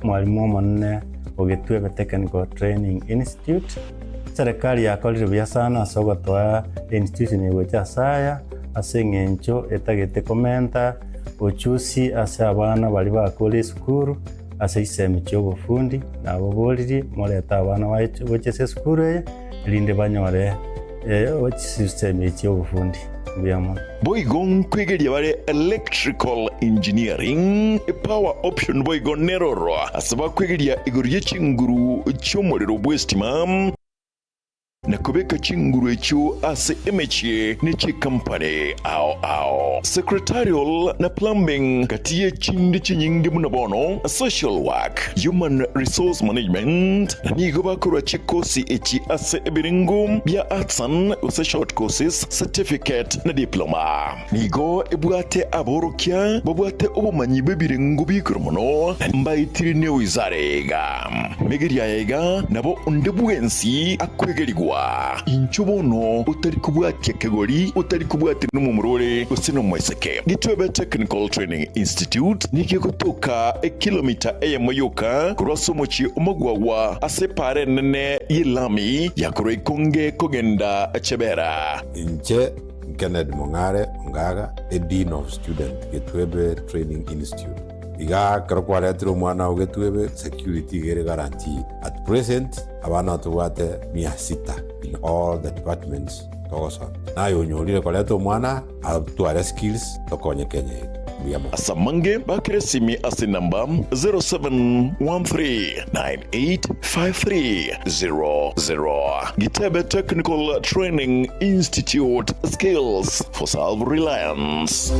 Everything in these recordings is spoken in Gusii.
Omwalimu omonene o Gitwebe Technical Training Institute. Eserekari yakorire buya sana ase ogotoa einstitution eye gocha ase aya, ase eng'encho etagete komenta uchusi ase abana baria bakure esukuru ase chisemi chia obofundi, naboboririe morete abana baye gocha ase esukuru eye erinde banyore chisemi echi chia obofundi. Mbuya mono. Boigo nkwegeria bare Electrical Engineering, Power Option boigo neroro ase bakwegeria igoro ye chinguru chi'omorero bw'estima, na kobeka chinguru echio ase emechie ne chikampani ao ao. Secretarial na Plumbing gati ye chinde chinyinge buna bono Social Work, Human Resource Management, na nigo bakorua chikosi echi ase ebirengo bia Arts and gose Short Courses, Certificate na Diploma. Nigo ebwate aborokia babwate obomanyi bw'ebirengo bi'igoro mono, na mbaetire newizara iga. Megeria aya iga nabo onde bwensi akwegerigwa. Inchuo bono otari kobwatia kegori, otari kobwatia nomomura ore gose nomoiseke. Gitwebe Technical Training Institute nigo egotoka ekilomita eyemo yoka korwa ase omochie omogwagwa ase epaara enene y'elami ya korwa Ikonge kogenda Chebera. Inche Kennedy Mong'are Ongaga, a Dean of Student, Getwebe Training Institute. Igaa ekero kwaretire omwana oo Getwebe, security iga ere guaranteed. At present, abana tobwate mia sita in all the departments togosomia. Naye onyorire koreta omwana atware skills tokonye Kenya yaito. Mbuya mono. Ase amange bakere esimi ase enamba 0713985300. Gitebe Technical Training Institute, Skills for Self-Reliance.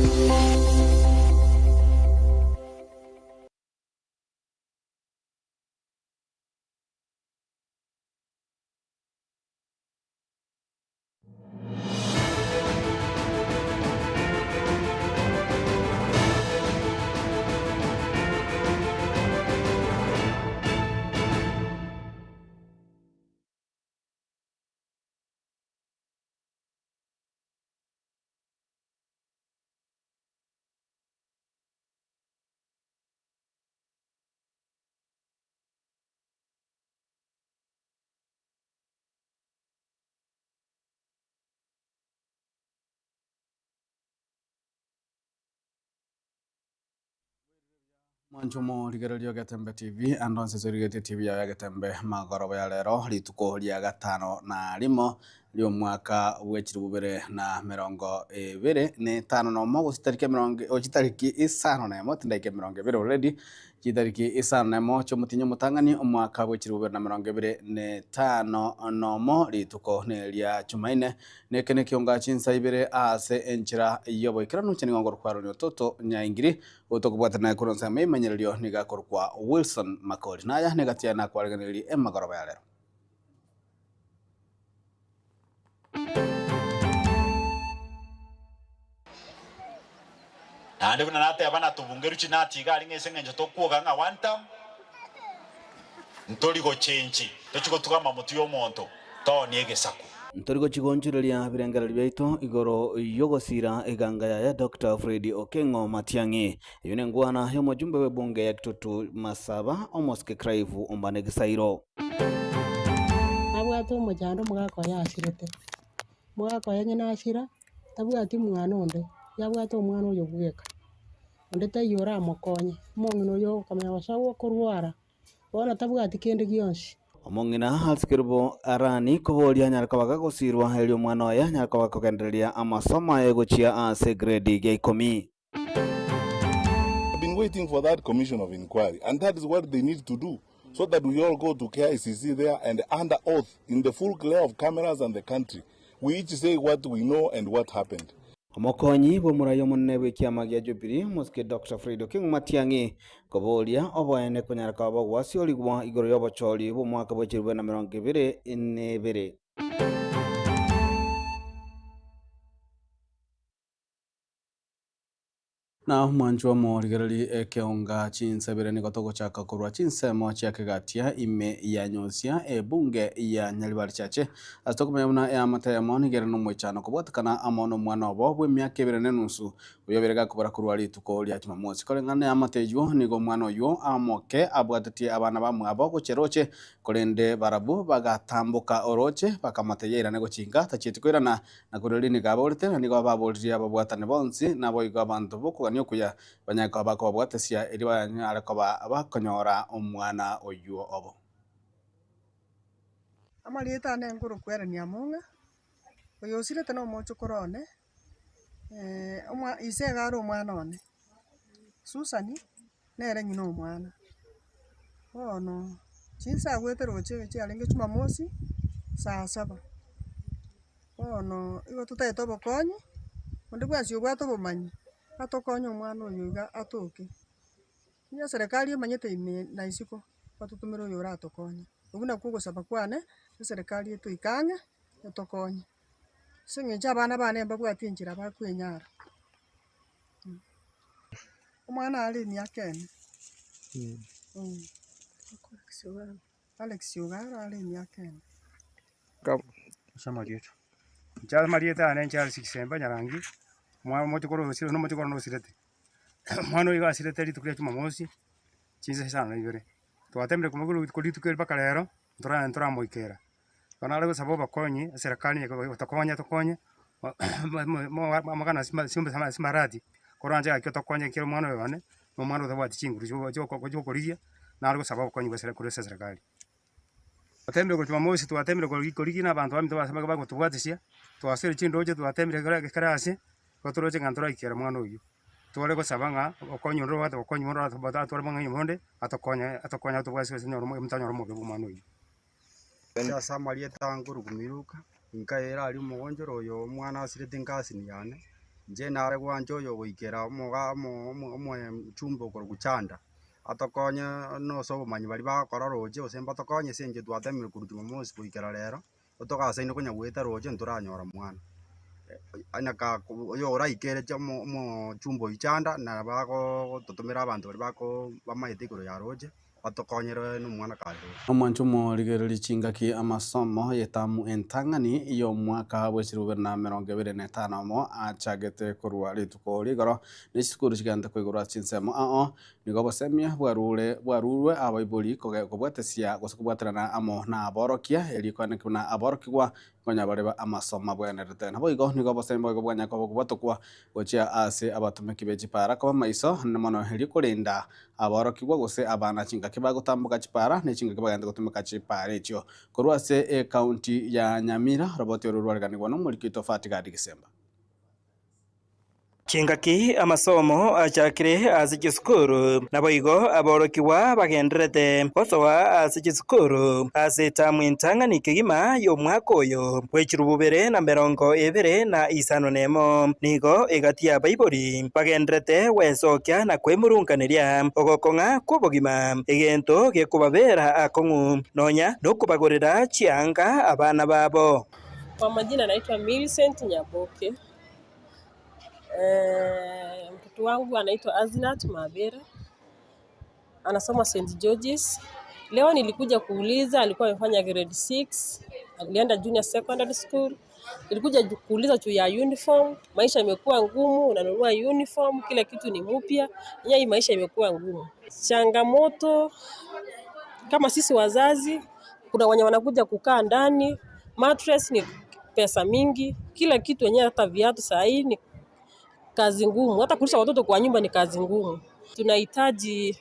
Mwanche omorigereria o Getembe TV, ande onsi ase origeretie TV yao ya Getembe magoroba ya rero, rituko ria gatano na rimo ri'omwaka bwe chilifu bibere na emerongo ebere na etano na omo, gose chitariki emerongo o chitariki isano na emo, tindaika emerongo ebere already, Chitariki isano na emo chi'omotienyi omotang'ani, omwaka bwe chilifu bibere na emerongo ebere na etano nomo, rituko neria Chumaine, na eke nekionga chinsa ibere aase enchera y'oboikeranu, inche nigo nkorokwa Aroni Ototo Nyaingiri, gotokobwatana naye korwa ensemo y'ememanyererio nigo akorokwa Wilson Makori. Naya negati yaye nakwareganererie emagoroba ya rero. Naende buna nateba natobungerwe chinati iga aria ng'a ase eng'encho tokwoga ng'a one term, ntori gochenchi, tochi gotugama motwe y'omonto, tooni egesaku. Ntori gochigonchoreria birengererio biaito igoro y'ogosira eganga yaye Doctor Fred Okengo Matiang'i. Eyio nengwana y'omojumbe bw'ebunge ya Kitutu Masaba, omosike Clive Ombane Gisairo. Nabwate omochando omogaka oye asirete, omogaka oye onye nasira, tabwati mwana onde, yabwate omwana oyo bweka, onde taiyo oramokonye, omong'ina oyo okomanya gose okorwara, bono tabwati kende gionsi. Omong'ina ase kerubo Arani koboria anyare koba gagosirwa, erio omwana oye anyare koba gakogendereria amasomo aye gochia ase egredi ya ikomi. been waiting for that commission of inquiry and that is what they need to do so that we all go to KICC there and under oath in the full glare of cameras and the country we each say what we know and what happened. Omokonyi bw'omorai omonene bw'ekiama gia Jubilee, Omosike Doctor Fred Okengo Matiang'i, koboria oboene konyara koba bogwasiorigwa igoro y'obochori bw'omwaka bwe chilifu bibere na emerongo ebere na ebere. Na omwanchwa omorigereri ekeonga chinsebere nigo togochaka korwa chinsemo chia kegatia ime ya Nyosia ebunge ya Nyaribari Chache ase tokomanya buna eamate eyemo nigo ere nomoichano kobwatekana amo nomwana obo bw'emiaka ebere na enusu oyio obeire gakobora korwa rituko ria Jumamosi. Koreng'ana neamate eyio nigo omwana oyio amoke abwatetie abana bamwabo gochia roche korende barabwo bagatamboka oroche bakamotebia airane gochinka tachieti koirana Na korwa erio nigo abaorete, na nigo baboririe ababwatani bonsi, naboigo abanto b'okogania okuya banyare koba bakobabwatesia, erio banyare koba bakonyora omwana oyio obo. Amarieta ane nkorokwa Ellen Among'a, oyo osirete na omochokoro one, ise iga are omwana one, Susan nere ng'ina omwana. Bono chinsa agwete roche chiarenge jumamosi, saa saba. Bono igo totaete obokonyi, onde bwensi obwate obomanyi, atokonye omwana oyo iga atoke. Onye eserekari emanyete ime na isiko, batotomere oyo oratokonye. Obwo nakwo ogosaba kwane, eserekari etoike ang'e, etokonye. Ase eng'encho abana bane mbabwati enchera bakwenyara. Omwana are emiaka ene, Alex Ogaro are emiaka ene. Ase amarieta, inche amarieta ane inche Alex Kisemba Nyarangi, omwana omochokoro osire nomochokoro one osirete. Omwana oyo iga asirete rituko ria jumamosi, chinsa isano na ibere. Twatemire komogora rituko eri mpaka rero, ntora ntoramoikera. Bono nare gosaba obokonyi, eserekari etokonye tokonye, amagana ase koranche gaki otokonye ekero omwana oyo one, na omwana otabwati chinguru chiokorigia, nare gosaba obokonyi bwa korwa ase eserekari. Twatemire korwa jumamosi twatemire korigia na abanto baminto bagotobwatisia, twasoire chindoche twatemire kera kera ase, igo toroche ng'a ntoraikera omwana oyio. Tware gosaba ng'a obokonyi onde obwate obokonyi bonde atware obong'aini bonde, atokonye atokonye atobwatisi gose tonyore omobe bwa omwana oyio. Ase amarieta aa nkorokwa Miruka, nkaira aria omogonchoro oyo omwana asirete enkasini yane, inche nare gwancha oyo goikera omoga omo omo omochumbe okorokwa Chanda, atokonye nose obomanyi baria bagokora roche gose mbatokonye ase eng'encho twatemire korwa jumamosi goikera rero, togasaine konya goeta roche ntoranyora mwana. Onye ka oyo oraikeretie omo omochumbe oywo Chanda, nabo agototomera abanto baria bako bamaete igoro ya roche. Batokonyerwe nomwana kare roche. Omwancho omorigereria chingaki amasomo y'etamu entang'ani y'omwaka bw'echirubere na 25 omo achagete korwa rituko rigoro ne chisukuru chigente koigorwa ase chinsemo ao nigo obosemia bwarure bwarurwe abaibori kobwatesia gose kobwaterana amo na aborokia erio koeneki buna aborokigwa Konya bare amasomo abwenerete. Naboigo nigo obosemia boigo bwanyare koba kobwatokwa gochia ase abatomeki be chipara koba maiso mono erio korenda aborokigwa gose abana chingaki bagotamboka chipara ne chingaki bagende gotumeka chipara echio. Korwa ase ecounty ya Nyamira, roboti oro rwareganigwa nomoriki oito Fatigadi Gisemba. Chingaki amasomo achakire ase chisukuru, naboigo aborokigwa bagendererete gosoa ase chisukuru ase etamu entang'ani kegima y'omwaka oyo bw'echirubu bibere na 25 nemo. Nigo egati y'abaibori bagendererete gwesokia na kwemurunganeria ogokong'a kw'obogima, egento gekobabera akong'u nonya nokobagorera chianga abana babo. Kwa majina naitwa Millicent Nyaboke. Mtoto wangu anaitwa Azinat Mabera, anasoma St. George's. Leo nilikuja kuuliza, alikuwa amefanya grade 6, alienda junior secondary school. Nilikuja kuuliza juu ya uniform, maisha imekuwa ngumu, unanunua uniform, kila kitu ni mpya. Hii maisha imekuwa ngumu. Changamoto kama sisi wazazi, kuna wenye wanakuja kukaa ndani, mattress ni pesa mingi, kila kitu wenyewe, hata viatu saa hii ni kazi ngumu, hata kulisha watoto kwa nyumba ni kazi ngumu. Tunahitaji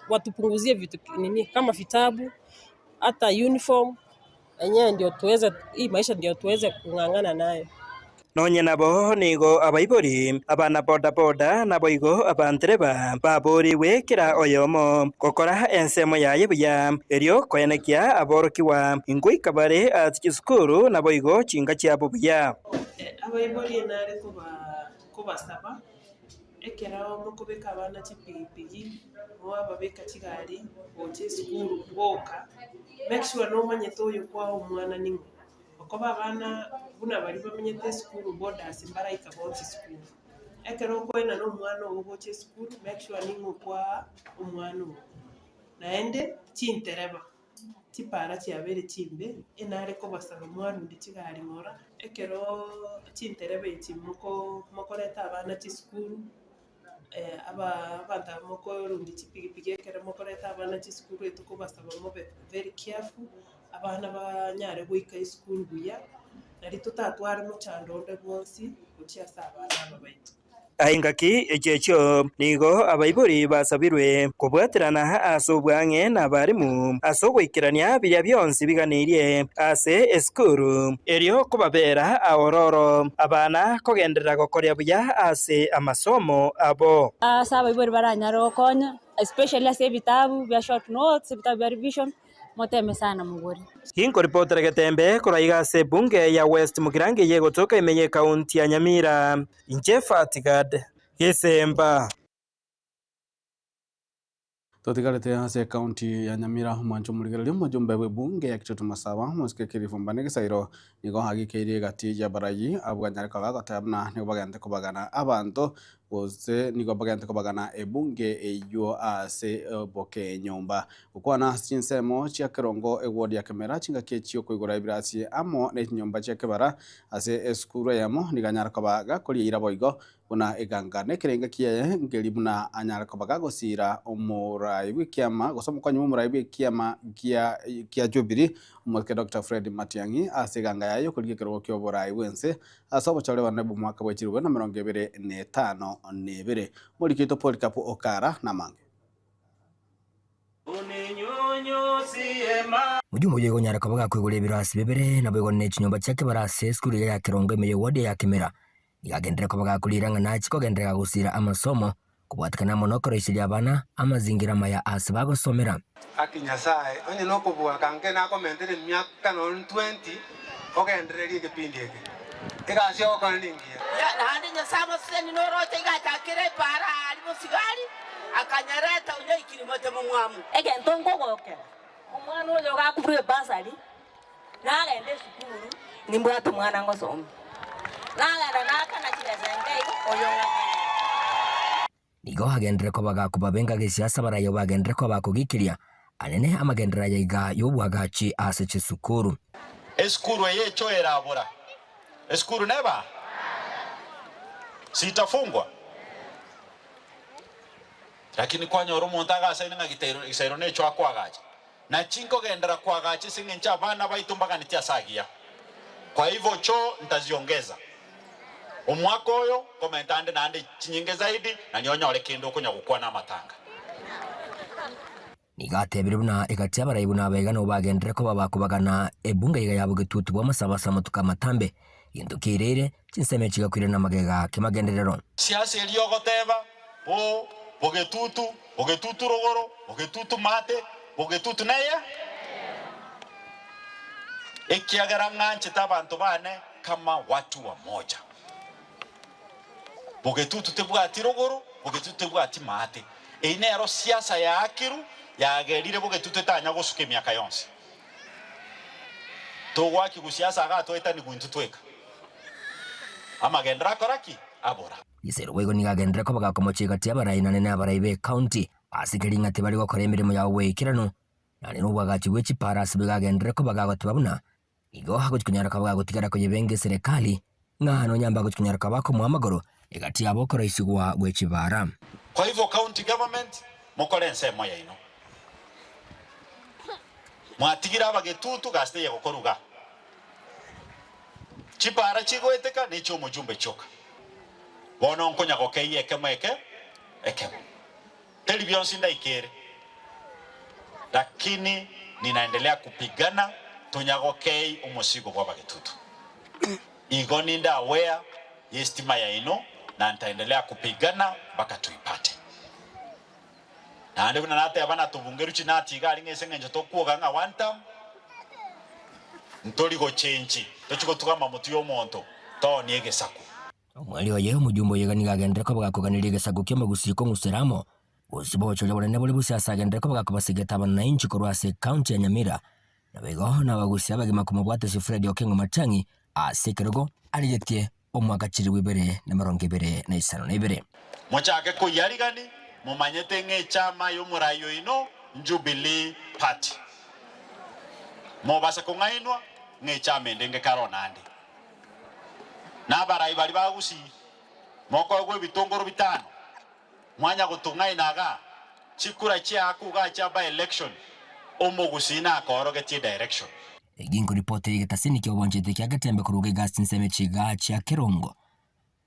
watupunguzie vitu nini kama vitabu, hata uniform enyewe ndio tuweze, hii maisha ndio tuweze kung'ang'ana nayo. Nonye nabo nigo abaibori, abana bodaboda, naboigo abantereba baborigwe kera oyomo gokora ensemo yaye buya, erio koenekia aborokigwa ingoika bare ase chisukuru naboigo chinka chiabo buya. Abaibori nare kobasaba, ekero mokobeka abana chipigipigi, mwababeka chigari gocha esukuru boka, make sure nomanyete oyo kwaa omwana ning'o. Okoba abana buna baria bamenyete esukuru borders mbaraika bonsi sukuru. Ekero okoenana omwana ogo gocha esukuru, make sure ning'o okwaa omwana ogo. Naende chintereba, chipara chiabeire chimbe, enare kobasaba mwarunde chigari ng'ora, ekeroo chintereba echi moko mokoreta abana chisukuru, abanto aba mokorundia chipigipigi ekero mokoreta abana chisukuru etokobasaba mobe very careful, abana banyare goika esukuru buya, nari totatware mochando onde bwonsi gochia ase abana aba baito. Engaki echio echio nigo abaibori basabirwe kobwaterana ase obwang'e nabarimu ase ogoikerania biria bionsi biganeirie ase esukuru, erio kobabera aororo abana kogenderera gokoria buya ase amasomo abo. Ase abaibori baranyare gokonya, especially ase ebitabu bia short notes, ebitabu bia revision, moteme sana mogore. Ginkoripotera Getembe korwa iga ase ebunge ya West Mugirango eye egotoka ime y'ekaunti ya Nyamira, inche Fatigad Gesemba. Totigarete ase ekaunti ya Nyamira, omwancho omorigereria omojumbe bw'ebunge ya Kitutu Masaba, omosike Kirifu Mbane Gisairo, nigo agikeirie egati y'abarai abwo anyare koba agoteba buna nigo bagente kobagana abanto gose nigo bagente kobagana ebunge eyio ase bokenyomba. Gokwana ase chinsemo chia kerongo eward ya Kemera chingaki echio koigora ebirasi amo ne chinyomba chia kebara ase esukuru eyemo nigo anyare koba gakoria eira boigo buna eganga nekerenga kiaye nkeri buna anyare koba gagosiira omorai bw'ekiama gose omokonyi bw'omorai bw'ekiama gia kia Jubilee omosike Doctor Fred Matiang'i ase eganga yaye yokorigia ekerogo ki'oborai bw'ense ase obochore bonene bw'omwaka bwe chilifu na emerongo ebere na etano na ebere. Omoriki oito Polycarp Okara namange. Mojumbe oyio ikonyara koba gakoigora ebirasi bibere, naboigo ne chinyomba chia kebara ase esukuru eria ya Kerongo ime y'eward ya Kemera. Nigo agenderere koba gakoriera ng'a nachie kogenderera gosira amasomo, kobwatekana amo nokoroiseria abana amazingira amaya aase bagosomera. Gaki Nyasae, onye nokobua kanke nakomentere emiaka nonya 20 ogendererie egepindi eke. Egasi ogokora nengiya. Naende Nyasae omoseseni noroche iga achakire epaara aaria bosigari, akanyereta onyaikire mote momwamu. Egento nkogokera, omwana oyo gakuburwa ebasari, nagenda esukuru, nimbwate omwana ngosomia. Nagenda naakana chibesa enke igo, oyo ng'akana. Nigo agenderere koba gakobabenga gesiasa baraye bagenderere koba bakogikiria anene amagenderero aya iga y'obwagachi ase chisukuru. Esukuru eye echo erabora. Esukuru neba? Sitafungwa? Lakini kwanyora omonto agasaine ng'a gitairo gisairo necho akoagacha. Nachi nkogenderera koagacha ase eng'encho abana baito mbaganeti ase agiya. Kwa hivyo choo ntaziongeza. Omwaka oyo nkomenta ande naende chinyinge zaidi, na nionyore kende okonya gokwana amatanga. Nigo atebire buna egati y'abarai buna abaiga nabo bagenderere koba bakobagana ebunge iga ya bogetutu bw'amasabo ase amatuko amatambe, gento kiairaire, chinsemo echi chigakoirana magega kemagenderero. Siasa eria ogoteba, bo, bogetutu, bogetutu rogoro, bogetutu maate, bogetutu neye, ekiagera ng'anchete abanto baane kama watu wamoja. Bogetutu tebwati rogoro, bogetutu tebwati maate. Eyio nero siasa yaakiru yagerire bogetutu etanya gosuka emiaka yonsi. Togoakigwa siasa iga twaitanigwe intwe tweka. Amagenderero akora ki? Abora. Gisero boigo nigo agenderere koba gakomochia egati y'abarai na nene abarai b'ecounty ase kera ring'ana tibari gokora emeremo yabo bw'eikeranu, naende nobwagachi bwe chipara ase boigo agenderere koba gagoteba buna nigo agochia konyara koba gagotigara koyebenga eserekari ng'a nonya mbagochia konyara koba bakomoa amagoro egati yabo okoroisigwa gwe chibara. Kwa hivyo county government mokore ensemo yaino. Mwatigire abagetutu gasi teiyo gokoruga. Chipara chigoeteka nechi'omojumbe chioka. Bono nkonya gokeyia ekemo eke ekemo. Teri bionsi ndaikere, lakini ninaendelea kupigana tonya gokei omosigo bw'abagetutu. Igo ninde aware y'estima yaino na ntaendelea kupigana mpaka tuipate. Naende buna nateba natobungerwe chinati iga aria ng'a ase eng'encho tokwoga ng'a one term, ntori gochenchi, tochi gotugama motwe y'omonto, tooni egesaku. Omweri oye, omojumbe oye iga nigo agenderere koba gakoganeria egesaku ki'omogusii kong'usera amo, gose bochoria bonene bore bosio ase agenderere koba gakobasegeta abananchi korwa ase ekaunti ya Nyamira. Naboigo nabagusii abagima komobwata Fred Okengo Matiang'i ase ekerogo arigetie. Omwaka 2022. Mochake koyarigani, momanyete ng'a echama y'omorai oino n'Jubilee Party. Mobase kong'ainwa ng'a echama ende ngekare onande. Na abarai baria ba Gusii, mokoegwa ebitongoro bitano, mwanya gotong'aina igaa, chikura chiaku igaa chia by election, omogusii nakoorogetie direction. Egi nkoripoti eye egetasini ki'obwanchete kia Getembe korwa Gegas nseme chigaa chia Kerongo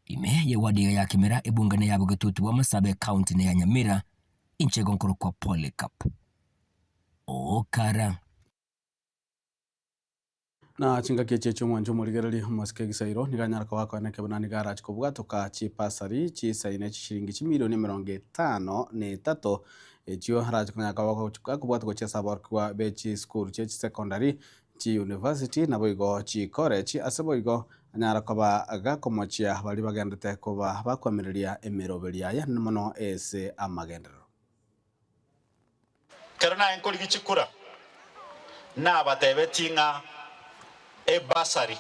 ime ye ward iga ya Kimera ebunge ne ya Bogetutu bwa Masabe ecounty ne ya Nyamira inche igo nkorokwa Polycarp Okara. Na chingaki echi echi'omwancho omorigereria omosike Gisairo nigo anyare koba akoeneke buna nigo arache kobwatoka chipasari chisaine chishiringi chimilioni 53 echio arache konyara koba akobwatwa gochia ase aborokigwa be chisukuru chie chisecondary, chiuniversity naboigo chicollege ase boigo anyare koba gakomochia baria bagendete koba bakoemereria emeroberi yaye mono ase amagenderero. Ekero naye nkorigia chikura, nabatebetie ng'a ebasari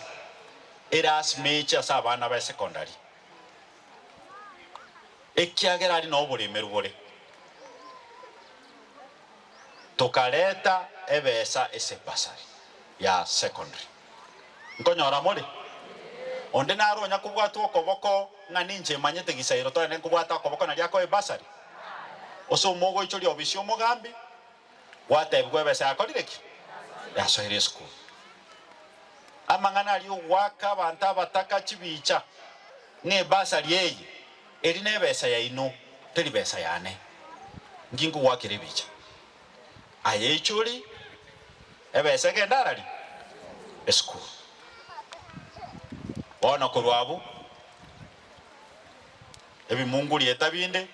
erasimeche ase abana ba esecondary, ekiagera aria noo oboremeru bore. Tokareta ebesa ase ebasari ya secondary. Nkonyora more? Onde naro onya kobwatwa okoboko ng'a ninche manyete gisairo togende nkobwate okoboko nario akoe ebasari? Ase omogoichoria obisi omogambi, gwatebigwa ebesa yakorire ki? Yasoire esukuru. Amang'ana aria ogoaka abanto abataka chibicha ng'a ebasari eye eri nebesa yaino teri besa yane, nki nkogoakera ebicha? Aye ichori ebesa egende arari? Esukuru. Bono korwa abwo ebimungurieta binde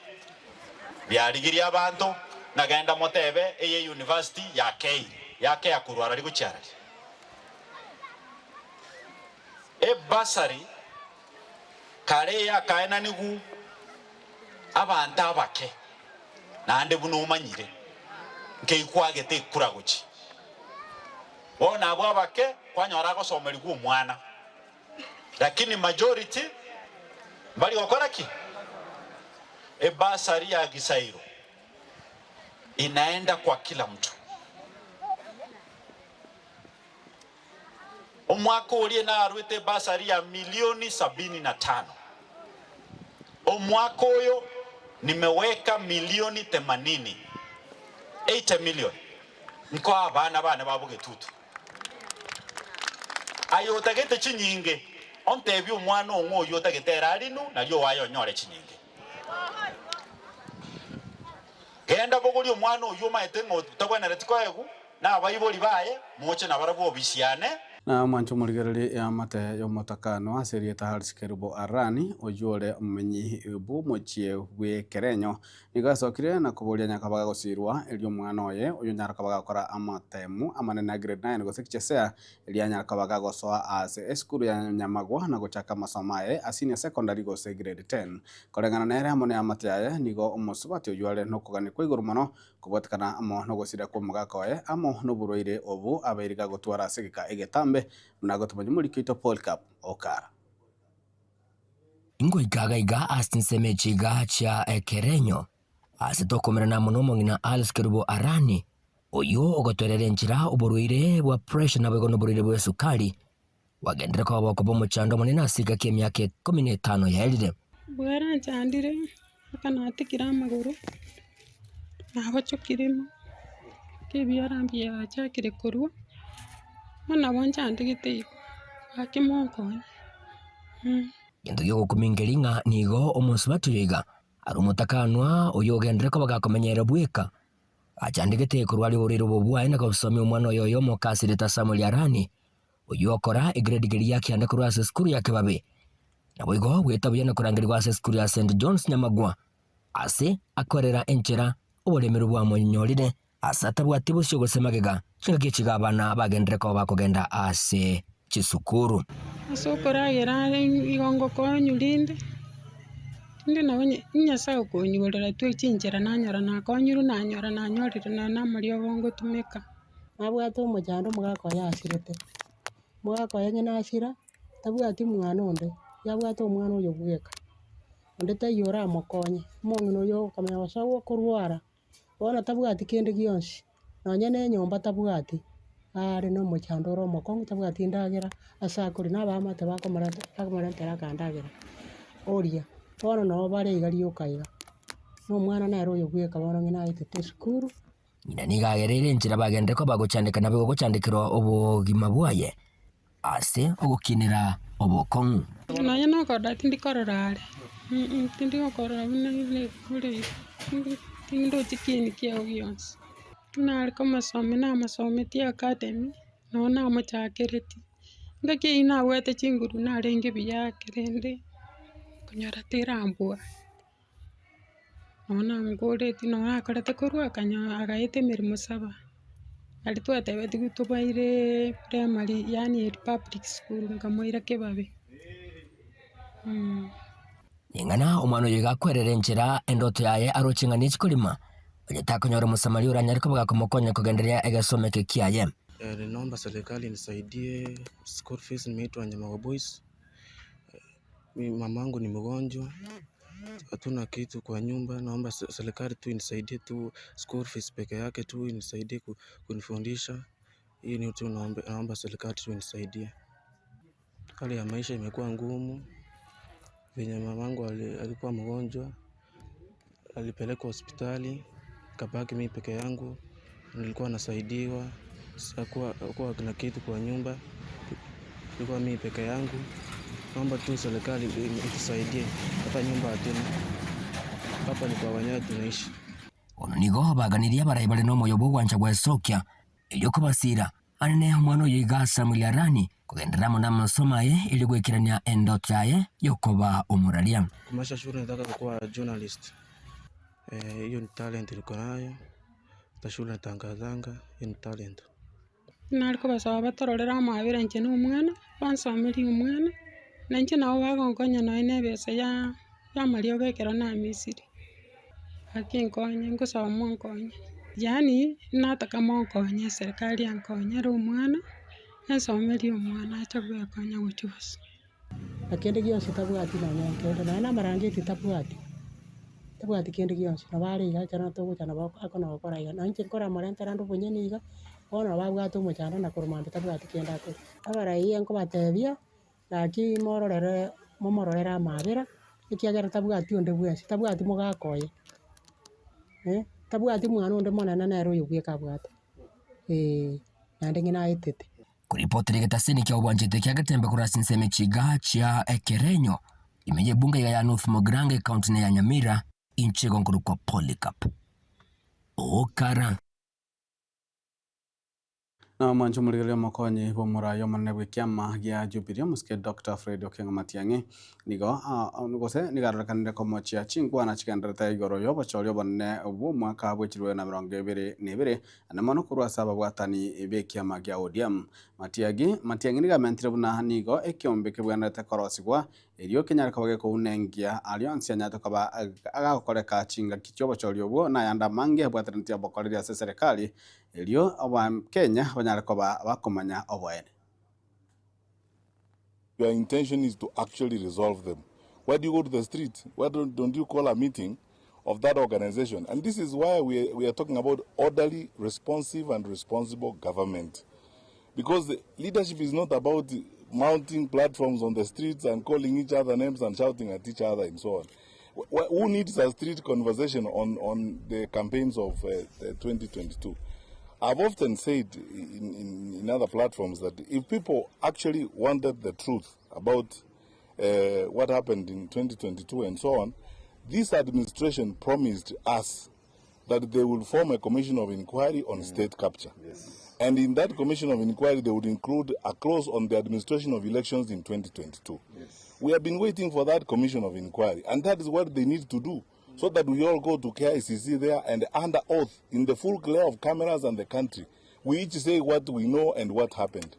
biarigirie abanto ng'a genda motebe eye university yakeire, yakea korwa arari gochia arari. Ebursary kare eyakaenanigwu abanto abake naende buna omanyire nkeikwagete ekura gochia. Bono abwo abake kwanyora agosomerigwa omwana. Lakini majority mbari gokora ki? Ebursary ya Gisairo inaenda kwa kila mtu. Omwaka oria narwete ebursary ya milioni 75. Omwaka oyo nimeweka milioni themanini, 80 million, nkoa abana bane ba Bogetutu. Aye otagete chinyinge, ontebie omwana ong'o oyio otagete ere arinu, nario oaye onyore chinyinge. Genda bogoria omwana oyio omaete ng'a otagwenereti koegwa nabaibori baye, moche nabarabwo obisi yane. Na omwanche omorigereria eamate y'omotakanwa ase erieta Harris Kerubo Arani, oyio ore omomenyi bw'omochie bw'Ekerenyo, Nigo asokire na koboria nyakabaga gosiirwa, erio omwana oye oyio onyare koba gakora amatemu amanene a grade 9 gose KJSEA, erio anyare koba gagosoa ase esukuru ya Nyamagwa na gochaka amasomo aye a senior secondary gose grade 10. Koreng'ana nere amo neamate yaye, nigo omosubati oyio are nokogania kwa igoro mono kobwatekana amo nogosira kw'omogaka oye amo noborwaire obo abeire gagotwara ase egeka egetambe, buna agotomanya omoriki oito Polycarp Okara. Ngoika iga ase chinsemo echi iga chia ekerenyo, ase tokomerana amo nomong'ina Alice Kerubo Arani, oyio ogotoerera enchera oborwaire bwa pressure naboigo noborwaire bw'esukari bwagenderire koba bokoba omochando omonene ase egeka ki'emiaka 15 yaerire. Bweranchandire mpaka natigire amagoro, nagochokire ime, ebiara mbiachakire korwa, bono nabo nchandegete igo, gaki monkonye. Gento gi'ogokumia nkeri ng'a nigo omosubati oyo iga are omotakanwa oyio ogenderere koba gakomenyerera bweka, achandegete korwa aria oborwaire obo bwaye na gosomia omwana oye oyomo kasirete Samuel Arani, oyio okora egrade keria ya kianda korwa ase esukuru ya Kebabe. Naboigo goeta buya na korangerigwa ase esukuru ya St John's Nyamagwa, ase akorera enchera oboremerwa bwamonyorire ase atabwati bosio gose magega, chingaki echi iga abana bagenderere koba bakogenda ase chisukuru. Ase okoragera are igo ngokonywa rinde, rinde nabo Nyasaye okonyorera twe chinchera nanyora nakonyirwe nanyora nanyorire nonye na amariogo ngotumeka. Nabwate omochando omogaka oye asirete, omogaka oye onye nasira, tabwati mwana onde. Yabwate omwana oyo bweka, onde taiyo oramokonye, omong'ina oyo okamanya gose okorwara, bono tabwati kende gionsi, nonye na enyomba tabwati, are na omochando ore omokong'u tabwati endagera ase akoria na abaamate bakomoreta bakomorentera akandagera oria. Bono nabo bare iga rioka iga, na omwana nere oyo bweka bono ng'ina aetete esukuru. Ng'ina nigo agereire enchera bagenderere koba gochandeka naboigo gochandekerwa obogima bwaye ase ogokinera obokong'u. Nonya nokorora tindi korora are, tindi gokorora buna ore iga, tindochi kieni kiao gionsi. Nare komosomia namosometie academy, nonye namochakeretie, engaki eyio nabwate chinguru narenge buya rende konyora terambua. Nonya namokoretie nonya nakorete korwa akanyora agaeta emeremo saba, aria twatebetigwe tobaire primary yaani public school nkamoira kebabe. Ning'ana omwana oyo iga akwerera enchera endoto yaye aroche ng'a nechi korima, onye takonyora Omosamaria oranyare koba gakomokonya kogendereria egesomo eke kiaye. Ninaomba serikali inisaidie school fees, nimeitwa Nyamago Boys. Mamangu ni mgonjwa, hatuna kitu kwa nyumba, naomba serikali tu inisaidie tu school fees peke yake tu inisaidie kunifundisha. Hii ni tu naomba serikali tu inisaidie. Hali ya maisha imekuwa ngumu, venye mamangu alikuwa mgonjwa, alipelekwa hospitali, nikabaki mimi peke yangu, nilikuwa nasaidiwa, sikuwa na kitu kwa nyumba, nilikuwa mimi peke yangu. Naomba tu serikali itusaidie, hata nyumba hatuna. Hapa ni kwa wenyewe tunaishi. Bono nigo baganirie abarai bare nomoyo bw'ogwancha gwesokia, erio kobasiira anene omwana oyo iga Samuel Arani kogenderera amo namasomo aye erio goikerania endoto yaye y'okoba omoraria. Kumaisha shule nataka kukuwa journalist. Hiyo ni talent niko nayo, hata shule natangazanga, hiyo ni talent. Nare kobasaba batororere amabera inche na omwana, bansomerie omwana, na inche nabo bagonkonya nonye na ebesa ya y'amariogo ekero namisire. Gaki nkonye ngosaba monkonye, yaani nataka monkonye eserikari yankonyere omwana, ensomerie omwana ache goekonya gochia bosio. Na kende gionsi tabwati nonya nkende, nonya na amarangeti tabwati, tabwati kende gionsi, nabo are iga ekero togocha nabo akona gokora iga. Nonya inche nkoramorentera ande obonyene iga, bono nabo abwate omochando na korwa mambia tabwati kende akoria. Abaraiyo nkobatebia, gaki mororere momororere amabera, ekiagera tabwati onde bwensi, tabwati mogaka oye, tabwati mwana onde monene nere oyo bweka abwate, eh, naende ng'ina aetete. Koripotera egetaseni kia obwanchete kia Getembe korwa ase ensemo echiga chia ekerenyo ime y'ebunge iga ya North Mugirango ekaunti ya Nyamira inche igo nkorokwa Polycarp Okara. Na omwancho omorigereria omokonyi bw'omorai omonene bw'ekiama gia Jubilee omosike Doctor Fred Okengo Matiang'i nigo gose nigo arorekanire komochia chinkwana chigendererete igoro y'obochori obonene bw'omwaka bw'echirwe na 21 Naende mono korwa ase ababwatani b'ekiama gia ODM. Matiagi Matiang'i nigo amentire buna nigo ekeombe kebwenerete korosigwa erio kenyare koba gekounengia aria onsi anyarete koba agagokoreka chingaki chi'obochori obwo na ayande amange abwatanetie obokoreri ase eserekari erio Abakenya banyare koba bakomanya oboene. Your intention is to actually resolve them. Why do you go to the street? Why don't, don't you call a meeting of that organization? And this is why we, we are talking about orderly, responsive, and responsible government. Because the leadership is not about mounting platforms on the streets and calling each other names and shouting at each other and so on. Who needs a street conversation on, on the campaigns of 2022? I've often said in, in, in other platforms that if people actually wanted the truth about uh, what happened in 2022 and so on, this administration promised us that they will form a commission of inquiry on mm. state capture. Yes. And in that commission of inquiry, they would include a clause on the administration of elections in 2022. Yes. We have been waiting for that commission of inquiry, and that is what they need to do so that we all go to KICC there and under oath, in the full glare of cameras and the country, we each say what we know and what happened.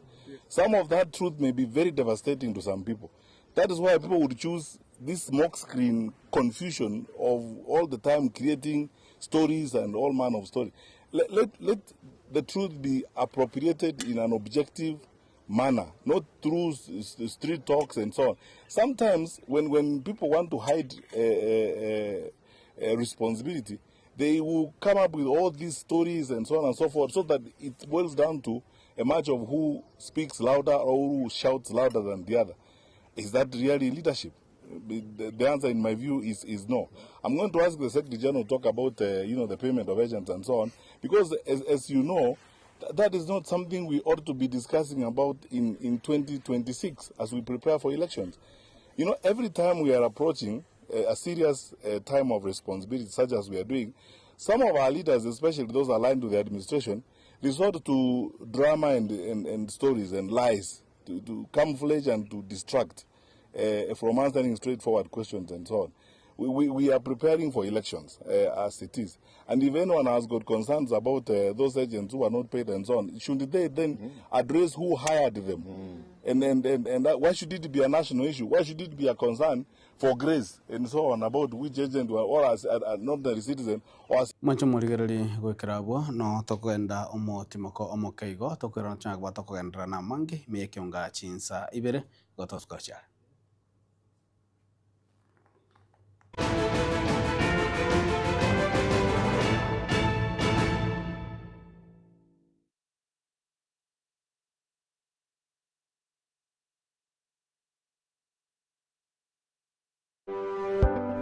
Some of that truth may be very devastating to some people. That is why people would choose this smokescreen confusion of all the time creating stories and all manner of stories. Let, let, let the truth be appropriated in an objective, manner, not through street talks and so on. Sometimes when, when people want to hide responsibility, they will come up with all these stories and so on and so forth, so that it boils down to a match of who speaks louder or who shouts louder than the other. Is that really leadership? The, the answer, in my view, is, is no. I'm going to ask the Secretary General to talk about, you know, the payment of agents and so on, because as, as you know, that is not something we ought to be discussing about in, in 2026 as we prepare for elections. You know, every time we are approaching a, a serious time of responsibility, such as we are doing, some of our leaders, especially those aligned to the administration, resort to drama and, and, and stories and lies to, to camouflage and to distract from answering straightforward questions and so on. We, we, we are preparing for elections as it is. And if anyone has got concerns about those agents who are not paid and so on, should they then address who hired them? And, and, and, and that, why should it be a national issue? Why should it be a concern for Grace and so on about which agent were, or as an ordinary citizen or as Mwancho morigereri gwikira abwo no tokogenda omotimoko omokeigo tokwirana ching'aki tokogenderera na amange ime ekionga chinsa ibere igo tosuka chiare.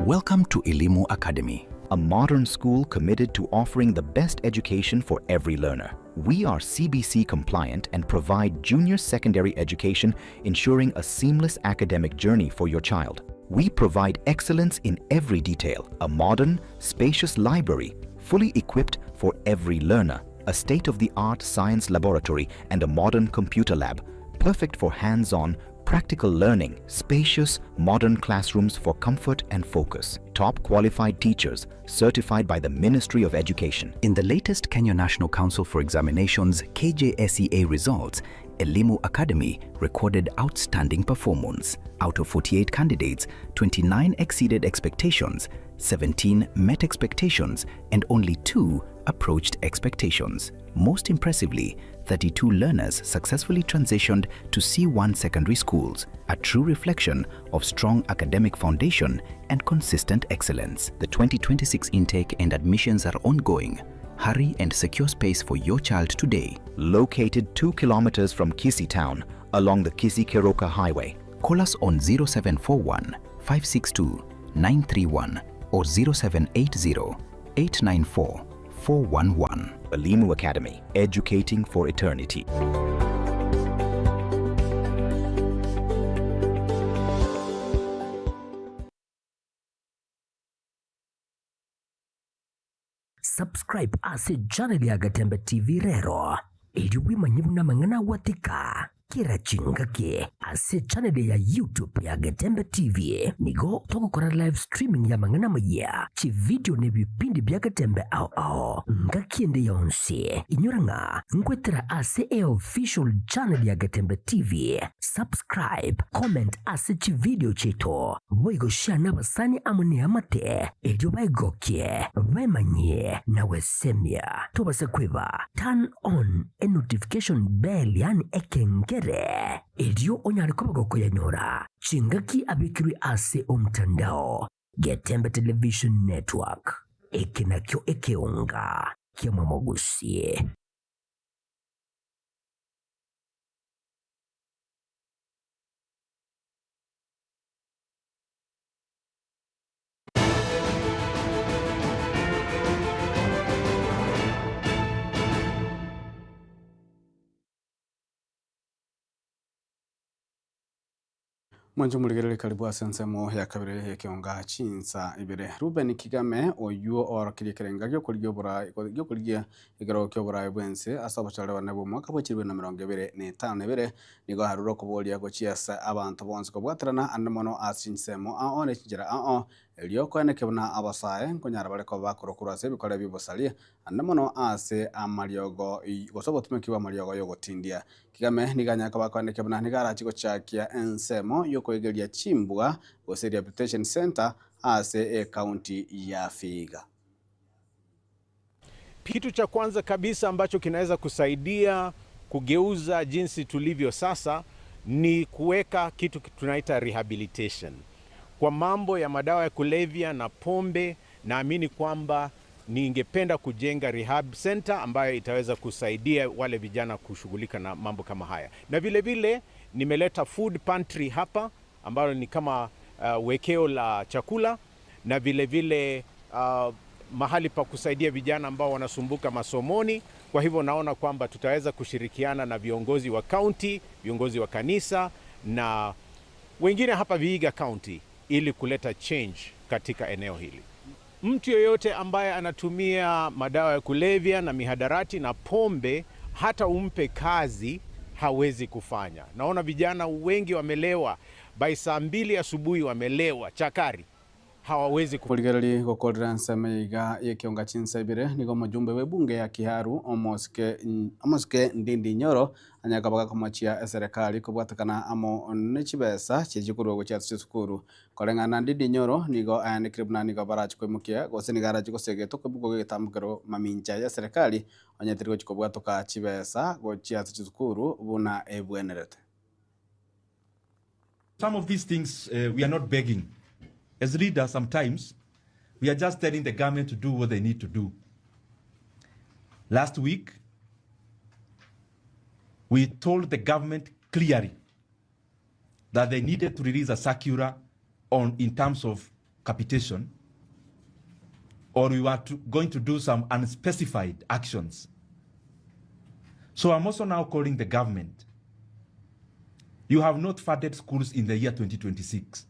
Welcome to Elimu Academy, a modern school committed to offering the best education for every learner. We are CBC compliant and provide junior secondary education, ensuring a seamless academic journey for your child. We provide excellence in every detail, a modern, spacious library, fully equipped for every learner, a state-of-the-art science laboratory and a modern computer lab, perfect for hands-on, practical learning, spacious, modern classrooms for comfort and focus, top qualified teachers certified by the Ministry of Education. In the latest Kenya National Council for Examinations KJSEA results, Elimu Academy recorded outstanding performance. Out of 48 candidates, 29 exceeded expectations, 17 met expectations, and only 2 approached expectations. Most impressively, 32 learners successfully transitioned to C1 secondary schools, a true reflection of strong academic foundation and consistent excellence. The 2026 intake and admissions are ongoing. Hurry and secure space for your child today. Located 2 kilometers from Kisii town along the Kisii-Keroka Highway. Call us on 0741 562 931 or 0780 894 411. Elimu Academy, educating for eternity. Subscribe ase channel ya Gatembe TV rero erio bwemanye buna amang'ana agwatika kera chingaki ase channel ya YouTube ya Gatembe TV nigo togokora live streaming ya amang'ana amaya chivideo na ebipindi bia Gatembe ao ao ngaki ende yonsi inyora ng'a nkwetera ase e official channel ya Gatembe TV subscribe comment ase chivideo chiaito boigo share na abasani amo na eamate erio baegokie baemanyie na gwesemia tobase kweba turn on e notification bell yaani ekengere erio onyare koba gokoyanyora chingaki abekirwe ase omtandao Getembe Television Network eke nakio ekeonga kia mwamogusie. Mwancho murigereri karibu ase ensemo ya kabere y'ekionga chinsa ibere Ruben Kigame oyuo oorokirie ekerenga giokorigia oborai giokorigia ekerogo kia oborai bwense ase obochore bane bwa omwaka bwa chiribiri na emerongo ebere na etano na ebere nigo arure okoboria gochia ase abanto bonsi kobwaterana ande mono ase chinsemo ao na chinchera ao erio koeneke buna abasae nkonyara bare koba bakorwa ase ebikore bia obosaria ande mono ase amariogo gose obotumeki bwa amariogo ya ogotindia Kigame nigo anyare koba akoeneke buna nigo arachi gochakia ensemo ya okoegeria chimbwa gose rehabilitation center ase ecounty ya Vihiga. Kitu cha kwanza kabisa ambacho kinaweza kusaidia kugeuza jinsi tulivyo sasa ni kuweka kitu tunaita rehabilitation. Kwa mambo ya madawa ya kulevya na pombe, naamini kwamba ningependa kujenga rehab center ambayo itaweza kusaidia wale vijana kushughulika na mambo kama haya, na vile vile nimeleta food pantry hapa ambalo ni kama wekeo la chakula na vile vile mahali pa kusaidia vijana ambao wanasumbuka masomoni. Kwa hivyo naona kwamba tutaweza kushirikiana na viongozi wa kaunti, viongozi wa kanisa na wengine hapa Vihiga County ili kuleta change katika eneo hili. Mtu yeyote ambaye anatumia madawa ya kulevya na mihadarati na pombe, hata umpe kazi hawezi kufanya. Naona vijana wengi wamelewa, by saa 2 asubuhi wamelewa chakari, hawawezi Kurigereri gukorera nseme iga yekionga chinsebire nigo mujumbe we bunge ya Kiharu omosike Ndindi Nyoro anyaka bagakomochia eserikali kobwatekana amo ne chibesa chichikorwa gochia chisukuru koreng'ana Ndindi Nyoro nigo ayandikire buna nigo barachi koimukia gose nigo arachi gosegetwa koibuka getambukero mamincha ya serikali onyetire gochi kobwatoka chibesa gochia ase chisukuru buna ebwenerete. Some of these things we are not begging. As leaders, sometimes we are just telling the government to do what they need to do. Last week, we told the government clearly that they needed to release a circular on in terms of capitation, or we were going to do some unspecified actions. So I'm also now calling the government. You have not funded schools in the year 2026.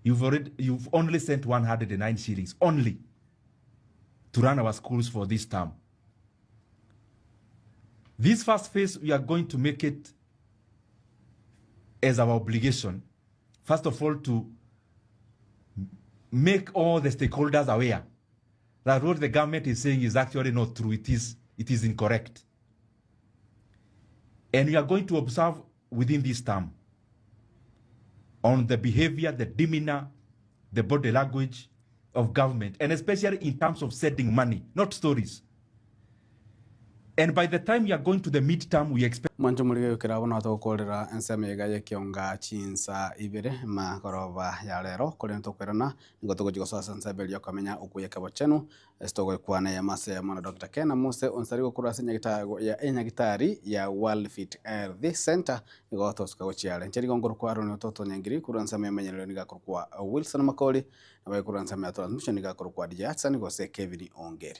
You've only sent 109 shillings only to run our schools for this term. This first phase, we are going to make it as our obligation, first of all, to make all the stakeholders aware that what the government is saying is actually not true. It is incorrect. And we are going to observe within this term on the behavior, the demeanor, the body language of government, and especially in terms of sending money, not stories. And by the time you are going to the midterm, we expect... Mwancho murige gukira bono tugukorera ensemo iga yekionga chinsa ibere magoroba ya lero kuria tukwerana nigo tuguchi gosoa ensemo eria okomenya okuya kebo chenu esitogokwana ya mase mwana Dr. Ken Muse onsari gukura ase ya enyagitari ya World Fit Health Center nigo tosuka gochiare ncheri gongoro kwa roni ototo nyangiri kura ensemo emenyerero niga kwa Wilson Makori na bai kura ensemo ya transmission niga kwa DJ Hudson gose Kevin Ongeri.